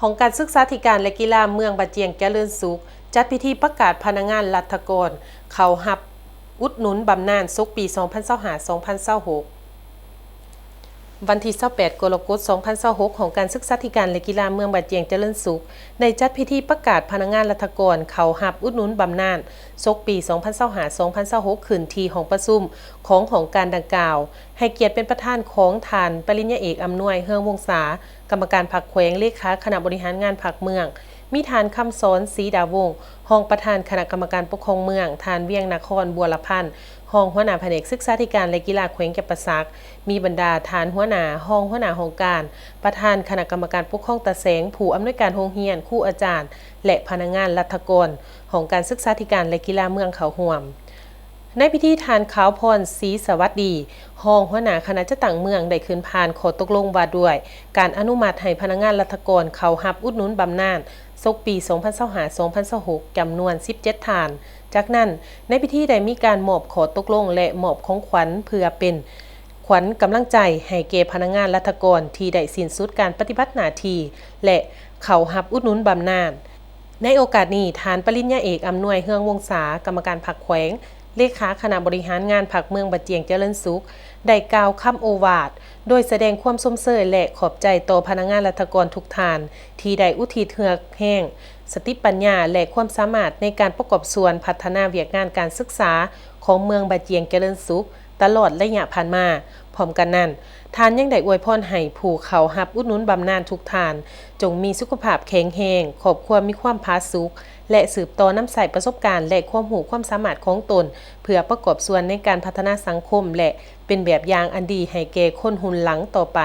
ຫ້ອງການສຶກສາທິການ ແລະ ກິລາເມືອງບາຈຽງຈະເລີນສຸກ ຈັດພິທີປະກາດພະນັກງານລັດຖະກອນເຂົ້າຮັບອຸດໜູນບຳນານສົກປີສອງພັນຊາວຫ້າ ສອງພັນຊາວຫົກ. ວັນທີຊາວແປດ ກໍລະກົດ ສອງພັນຊາວຫົກ, ຫ້ອງການສຶກສາທິການ ແລະ ກິລາເມືອງບາຈຽງຈະເລີນສຸກ ໄດ້ຈັດພິທີປະກາດພະນັກງານລັດຖະກອນເຂົ້າຮັບອຸດໜູນບຳນານສົກປີສອງພັນຊາວຫ້າ ສອງພັນຊາວຫົກ ຂຶ້ນທີ່ຫ້ອງປະຊຸມຂອງຫ້ອງການດັ່ງກ່າວ, ໃຫ້ກຽດເປັນປະທານຂອງທ່ານປະລິນຍາເອກ ອຳນວຍ ເຮືອງວົງສາ ກຳມະການພັກແຂວງ, ເລຂາຄະນະບໍລິຫານງານພັກເມືອງ, ມີທ່ານ ຄຳສອນ ສີດາວົງ ຮອງປະທານຄະນະກຳມະການປົກຄອງເມືອງ, ທ່ານ ວຽງນະຄອນ ບົວລະພັນ ຮອງຫົວໜ້າພະແນກສຶກສາທິການ ແລະ ກິລາແຂວງຈຳປາສັກ, ມີບັນດາທ່ານຫົວໜ້າ, ຮອງຫົວໜ້າຫ້ອງການ, ປະທານຄະນະກຳມະການປົກຄອງຕາແສງ, ຜູ້ອຳນວຍການໂຮງຮຽນ, ຄູອາຈານ ແລະ ພະນັກງານລັດຖະກອນຫ້ອງການສຶກສາທິການ ແລະ ກິລາເມືອງເຂົ້າຮ່ວມ. ໃນພິທີ ທ່ານ ຂາວພອນ ສີສະຫວັດດີ ຮອງຫົວໜ້າຄະນະຈັດຕັ້ງເມືອງ ໄດ້ຂຶ້ນຜ່ານຂໍ້ຕົກລົງວ່າດ້ວຍການອະນຸມັດໃຫ້ພະນັກງານລັດຖະກອນເຂົ້າຮັບອຸດໜູນບຳນານສົກປີສອງພັນຊາວຫ້າ ສອງພັນຊາວຫົກ ຈຳນວນສິບເຈັດທ່ານ. ຈາກນັ້ນ, ໃນພິທີໄດ້ມີການມອບຂໍ້ຕົກລົງ ແລະ ມອບຂອງຂວັນ ເພື່ອເປັນຂວັນກຳລັງໃຈໃຫ້ແກ່ພະນັກງານລັດຖະກອນທີ່ໄດ້ສິ້ນສຸດການປະຕິບັດໜ້າທີ່ ແລະ ເຂົ້າຮັບອຸດໜູນບຳນານ. ໃນໂອກາດນີ້, ທ່ານປະລິນຍາເອກ ອຳນວຍ ເຮືອງວົງສາ ກຳມະການພັກແຂວງ, ເລຂາຄະນະບໍລິຫານງານພັກເມືອງບາຈຽງຈະເລີນສຸກ ໄດ້ກ່າວຄຳໂອວາດ ໂດຍສະແດງຄວາມຊົມເຊີຍ ແລະ ຂອບໃຈຕໍ່ພະນັກງານລັດຖະກອນທຸກທ່ານ ທີ່ໄດ້ອຸທິດເຫື່ອແຮງ, ສະຕິປັນຍາ ແລະ ຄວາມສາມາດໃນການປະກອບສ່ວນພັດທະນາວຽກງານການສຶກສາຂອງເມືອງບາຈຽງຈະເລີນສຸກ ຕະຫຼອດໄລຍະຜ່ານມາ. ພ້ອມກັນນັ້ນ, ທ່ານຍັງໄດ້ອວຍພອນໃຫ້ຜູ້ເຂົ້າຮັບອຸດໜູນບຳນານທຸກທ່ານ ຈົ່ງມີສຸຂະພາບແຂງແຮງ, ຄອບຄົວມີຄວາມຜາສຸກ ແລະ ສືບຕໍ່ນຳໃຊ້ປະສົບການ ແລະ ຄວາມຮູ້ຄວາມສາມາດຂອງຕົນ ເພື່ອປະກອບສ່ວນໃນການພັດທະນາສັງຄົມ ແລະ ເປັນແບບຢ່າງອັນດີໃຫ້ແກ່ຄົນຮຸ່ນຫຼັງຕໍ່ໄປ.